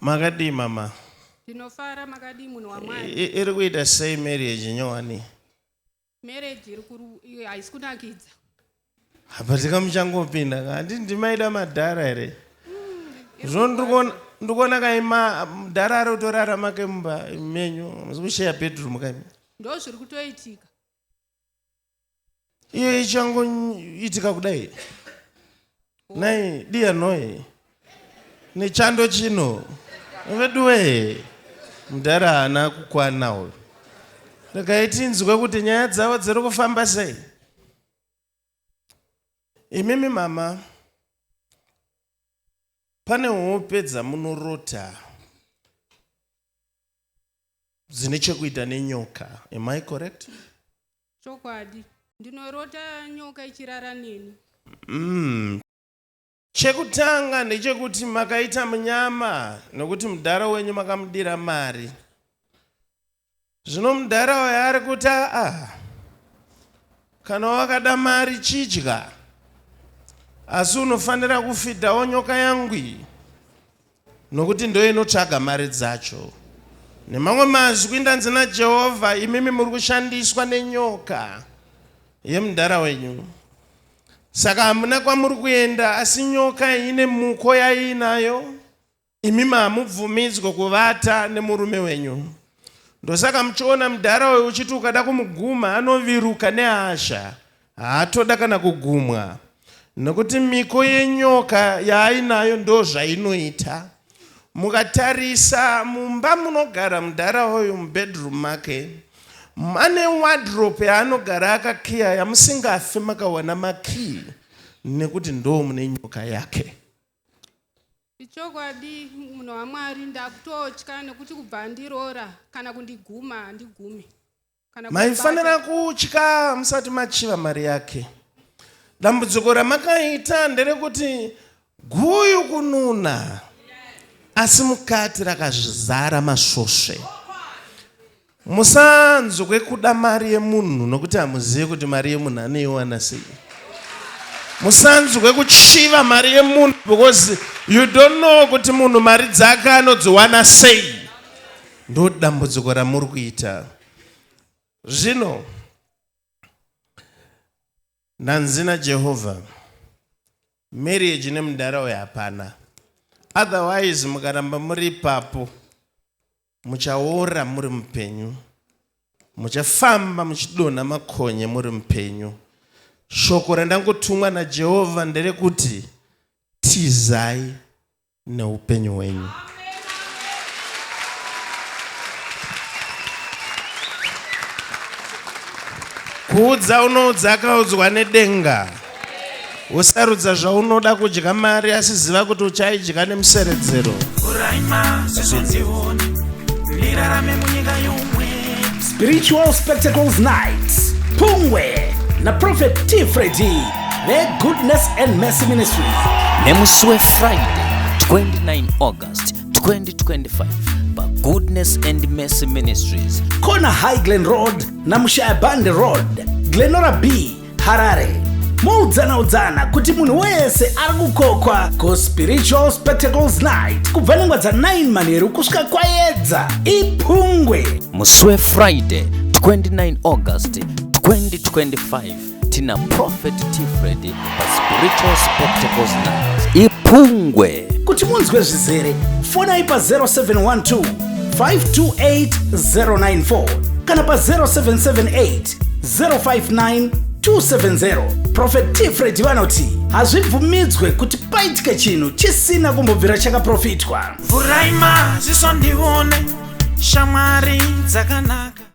Makadii mama? Ndinofara, makadii munhu waMwari? Iri kuita sei marriage nyowani? Marriage iri kuru haisi kunakidza. Apa tikamuchangopinda ka handiti ndimaida madhara here? Zvino ndiri kuona kaima mudhara ari kutorara make mumba menyu musi kusheya bedroom kaimi. Ndo zviri kutoitika. Iyo ichangoitika kudai. Nai diya noi nechando chino veduwee mudhara haana kukwana uyu. Regai tinzwe kuti nyaya dzavo dziri kufamba sei. Imimi mama pane hope dzamunorota dzine chekuita nenyoka. Am I correct? Chokwadi. Ndinorota nyoka ichirara neni. Chekutanga ndechekuti makaita munyama nokuti mudhara wenyu makamudira mari. Zvino mudhara uyu ari kuti aa kana wakada mari chidya asi unofanira kufidhawo nyoka yangu iyi nokuti ndoinotsvaga mari dzacho. Nemamwe mazwi ndanzi naJehovha imimi muri kushandiswa nenyoka yemudhara wenyu. Saka hamuna kwamuri kuenda asi nyoka ine muko yaiinayo. Imimi hamubvumidzwe kuvata nemurume wenyu. Ndosaka muchiona mudhara uyu uchiti ukada kumuguma anoviruka nehasha. Haatoda kana kugumwa. Nokuti miko yenyoka yaainayo ndozvainoita. Mukatarisa mumba munogara mudhara uyu mubedroom make ane wardrobe yaanogara akakiya yamusingafi makawana makii nekuti ndo mune nyoka yake. Ichokwadi munhu waMwari ndakutotya nekuti kubva andiroora kana kundiguma handigume. Kana Maifanira kutya musati machiva mari yake. Dambudziko ramakaita nderekuti guyu kununa asi mukati rakazara masvosve. Musanzwe kuda mari yemunhu nokuti hamuzive kuti mari yemunhu anoiwana sei. Musanzwe kuchiva mari yemunhu because you don't know kuti munhu mari dzake anodziwana sei. Ndo dambudziko ramuri kuita. Zvino ndanzi naJehovha marriage nemudhara uyu hapana. Otherwise mukaramba muri ipapo Muchaora muri mupenyu, muchafamba muchidonha makonye muri mupenyu. Shoko randangotumwa naJehovha nderekuti tizai neupenyu hwenyu. Kuudza unoudza akaudzwa nedenga. Usarudza zvaunoda kudya mari asi ziva kuti uchaidya nemuseredzero. Spiritual Spectacles Night Pungwe naProphet T Freddy veGoodness and Mercy Ministries nemusi weFriday 29 August 2025 paGoodness and Mercy Ministries Corner High Glen Road naMushayabande Road Glenora B Harare. Moudzana udzana kuti munhu wese ari kukokwa kuSpiritual Spectacles Night kubva nenguva dza 9 manheru kusvika kwayedza. Ipungwe. Musi weFriday 29 August 2025 tina Prophet T Freddy paSpiritual Spectacles Night. Ipungwe. Kuti munzwe zvizere, fonai pa 0712 528 094 kana pa 0778 059 270. Prophet T Freddy vanoti hazvibvumidzwe kuti paitike chinhu chisina kumbobvira chakaprofitwa. Vhurai maziso ndione shamwari dzakanaka.